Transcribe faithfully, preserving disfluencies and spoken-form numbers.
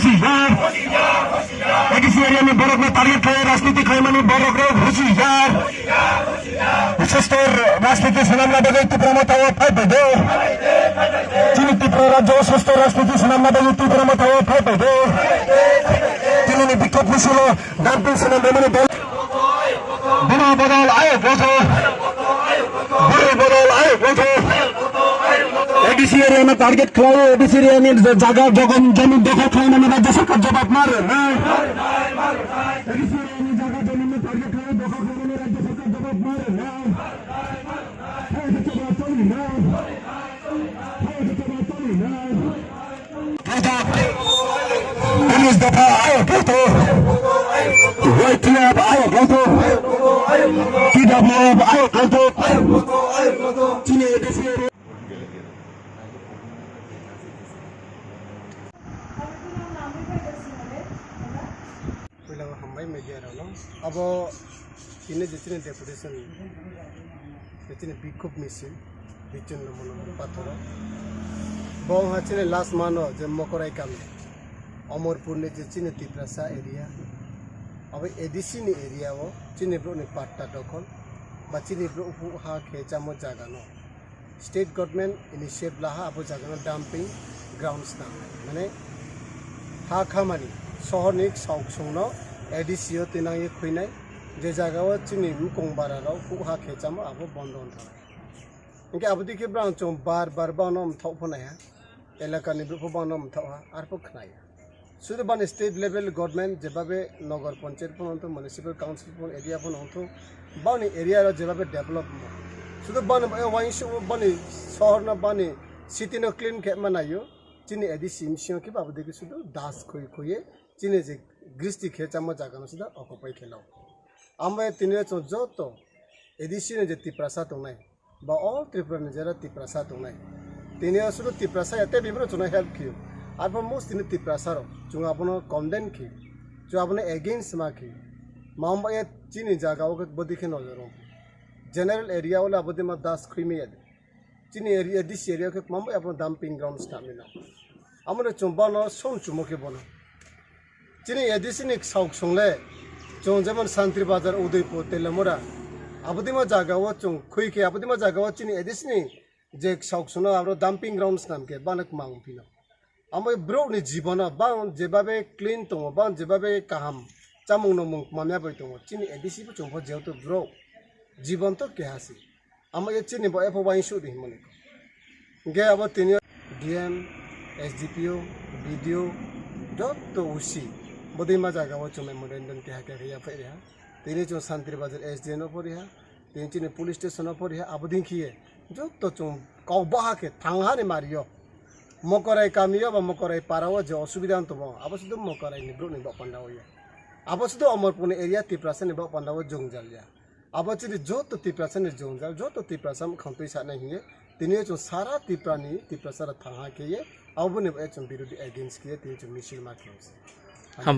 Husiar. A D C area ni borok no target khlai rajniti khlaimani borok rok husiar. Sostor rajniti swnamna bagwi Tipra Motha o phai paido. Chini Tripura rajyo sostor rajniti swnamna bagwi Tipra Motha o phai paido. Tini ni bikhop misil o dumping swnam rwmani dol. Buma bodol ayok botho. Buma bodol ayok botho. A D C area no target khlai, A D C area ni jaga jogon jomin dokhol khlaimani rajya sarkar jawab ma rwnai. A D C area ni jaga jomin no target khlai, dokhol khlaimani rajya sarkar jawab ma rwnai. Hai khe chobra choli na. Hai khe chobra choli na. Police dopha ayok botho. Y T F ayok botho. T W F ayok botho. Chini A D C area. Puila o hambai media rokno. Abo tini je chini deputation, je chini bikhop misil, bichun no mono pathoro. Bo wngkha chini last month o je Mokorai kami, Omorpur ni je chini Tiprasa area, abo A D C ni area o chini borok ni patta dokhol ba chini borok ha khe chamo jaga no. State government initiative laha abo jagano dumping grounds na, mane ha khamani sohorni sauk songno A D C o tinangye khuinai, je jagao chini mukong bara rok huk ha khechamo abo bondo wngkha. Hinkhe abo dikhe brang chwng bar bar bono mthok pho naiha, elakani bwrwkho bono mthok ha, arpho khnaya. Sudu bani state level government jebabe nogor panchayat phano wngthok, municipal council phano, area phano wngthok, bani area rok jebabe develop wngmo. Sudu bani wainsu bani sohor no bani city no clean khe ma naio, chini A D C bisingo khe abo digi sudu das khoi khoi ye chini je gristi khe chamo jaga no sudu occupy khe lao. Amo tini chwng joto A D C ni je Tiprasa tongnai, ba all Tripura ni jera Tiprasa tongnai. Tini o sudu Tiprasa ya, tei bibro chwngno help khiyo. Arpor most tini Tiprasa rok, chwng abono condemn khiyo. Chwng abono against ma khiyo. Mamba ya chini jaga o khe bodi khe nojor rong. General area o le abodi ma das khoi me ya de. Chini area, this area khe mamba abono dumping ground stamina. Amone chwng bono song chumo khe bono. Chini A D C ni sauk song le, chwng jemon Santri Bazar, Udaipur, Telamura, abodima jaga o chwng khui khe, abodima jaga o chini A D C ni je sauk song no abo dumping ground swnam khe bana kwmang phino. Amo borok ni jibono bang jebabe clean tongo, bang jebabe kaham chamung no mung manya bai tongo. Chini A D C bo chwng pho jehetu borok jibon to keha se. Amo ye chini bo epho wainsu di himoni. Ge abo tini D M, S D P O, B D O, joto O C, bodima jaga o chwng memorandum keha keha ya phai reha. Tini chwng Santri Bazar S D M no phori ha. Tini chini police station no phori ha. Abo din khiye joto chwng kok baha khe thang ha ni mario. Mokorai kami o ba Mokorai para o je osubida wng tongo, abo sudu Mokorai ni borok ni bok panda o ya. Abo sudu Omorpur ni area Tiprasa ni bok panda o jwngjal ya. Abo chini joto Tiprasa ni jwngjal, joto Tiprasa mwkhang twi sanai hiye, tini o chwng sara Tipra ni Tiprasa rok thang ha khe ye, abo ni bo chwng birodhi against khe ye, tini chwng misil ma khe.